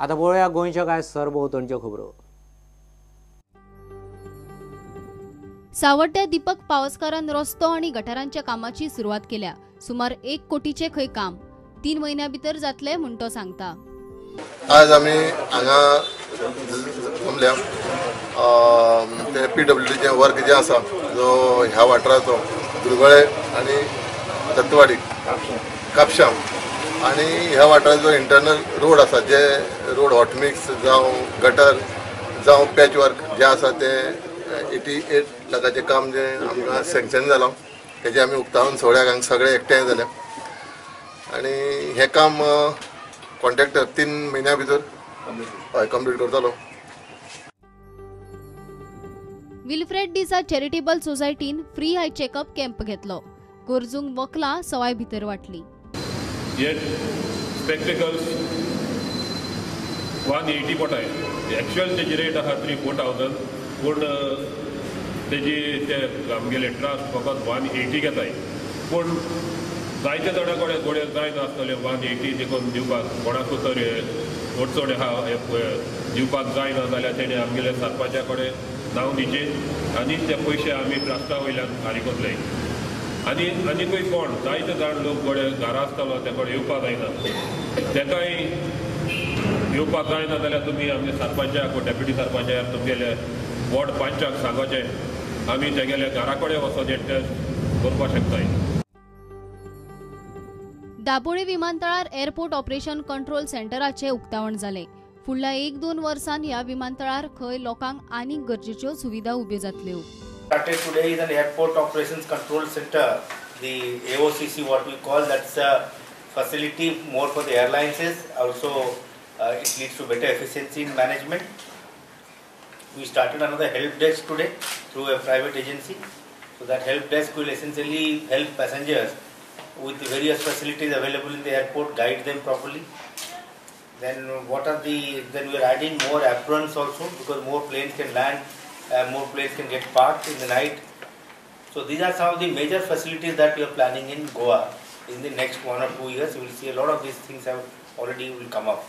आतां पळोवया गोंयच्यो कांय सरभोंवतणच्यो खबरो. सावड्ड्या दीपक पावसकारान रस्तो आनी गटारांच्या कामाची सुरवात केल्या. सुमार 1 कोटीचे खंय काम 3 म्हयन्या भितर जातले म्हूण तो सांगता. आज आमी हांगा जमल्या ते पीडब्ल्यूडीचें वर्क जें आसा जो ह्या वाठाराचो दुर्गळे आनी दत्तवाडी कापशां आनी ह्या वाठाराचो इंटरनल रोड आसा, जे रोड हॉटमिक्स जावं गटर जावं पॅच वर्क जें आसा तें 88 लाखाचें काम जें आमकां सँक्शन जालां तेजें आमी उक्तावन सगळ्याक हांगा सगळे एकठांय जाल्या आनी हें काम कॉन्ट्रॅक्टर 3 म्हयन्या भितर हय कंप्लीट करतलो. विल्फ्रेड डिसा चॅरिटेबल सोसायटीन फ्री आय चेकअप कॅम्प घेतलो. गरजूंक वखलां सवाय भितर वाटली. स्पेक्टिकल्स 180 पडटाय, एक्चुअल तेजी रेट आसा 3-4,000, पूण तेजी ते आमगेले ट्रस्ट फकत 180 घेताय. पूण जायते जाणां कडेन गोडे जाय नासतले 180 देखून दिवपाक कोणाकूच तर अडचण आहा दिवपाक जायना जाल्यार तेणें आमगेले सरपंचा कडेन नांव दिवचें आनी ते पयशे आमी ट्रस्टा वयल्यान फारीक करतले. आनी आनीकूय कोण जायते जाण लोक गोडे घरा आसतलो ते कडेन येवपाक जायना, तेकाय येवपाक जायना जाल्यार तुमी आमगे सरपंचाक डेप्युटी सरपंचाक तुमगेले वॉर्ड पंचाक सांगचें, आमी तेगेले घरा कडेन वचोन हे टेस्ट करपाक शकताय. दाबोळे विमानतळार एअरपोर्ट ऑपरेशन कंट्रोल सेंटराचें उक्तावण जालें. फुडल्या 1-2 वर्सांत ह्या विमानतळार खंय लोकांक आनीक गरजेच्यो सुविधा उब्यो जातल्यो. Started today is an airport operations control center, the AOCC what we call, that's a facility more for the airlines. Also it leads to better efficiency in management. We started another help desk today through a private agency. So that help desk will essentially help passengers with the various facilities available in the airport, guide them properly. Then what are the, then we are adding more aprons also, because more planes can land, more planes can get parked in the night. So these are some of the major facilities that we are planning in Goa. In the next 1 or 2 years, you will see a lot of these things have already will come up.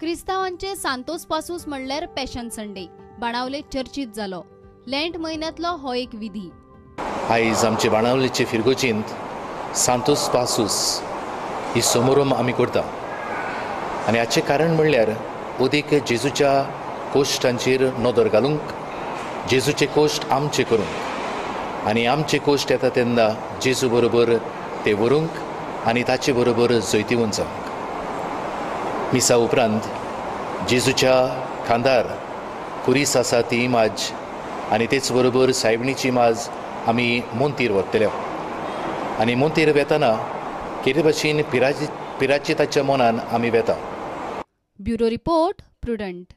क्रिस्तावांचे सांतोस पासूस म्हणल्यार Passion Sunday Benaulim चर्चीत जालो. Lent म्हयन्यांतलो हो एक विधी. आयज आमचे बाणावलेचे फिरगोचींत सांतोस पासूस ही समारंभ आमी करता आनी हाचें कारण म्हणल्यार ओदीक जेजूच्या कोश्टांचेर नदर घालूंक, जेजूचे कोश्ट आमचे करूंक आनी आमचे कोश्ट येता तेन्ना जेजू बरोबर ते व्हरूंक आनी ताचे बरोबर जैतिवंत जावंक. मिसा उपरांत जेजूच्या खांदार कुरीस आसा ती इमाज आनी तेच बरोबर सायबणीची इमाज आमी मोंतीर व्हरतले आनी मोंतीर वेतना केरे भाशेन पिराचिताच्या मनान आमी वेता. Bureau report, Prudent.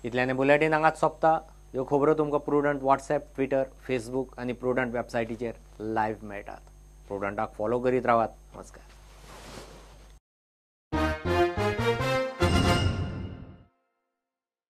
इतल्याने बुलेटीन हांगाच सोंपता. ह्यो खबरो तुमकां प्रुडंट व्हॉट्सएप, ट्विटर, फेसबूक आनी प्रुडंट वेबसायटीचेर लायव्ह मेळटात. प्रुडंटाक फॉलो करीत रावात. नमस्कार.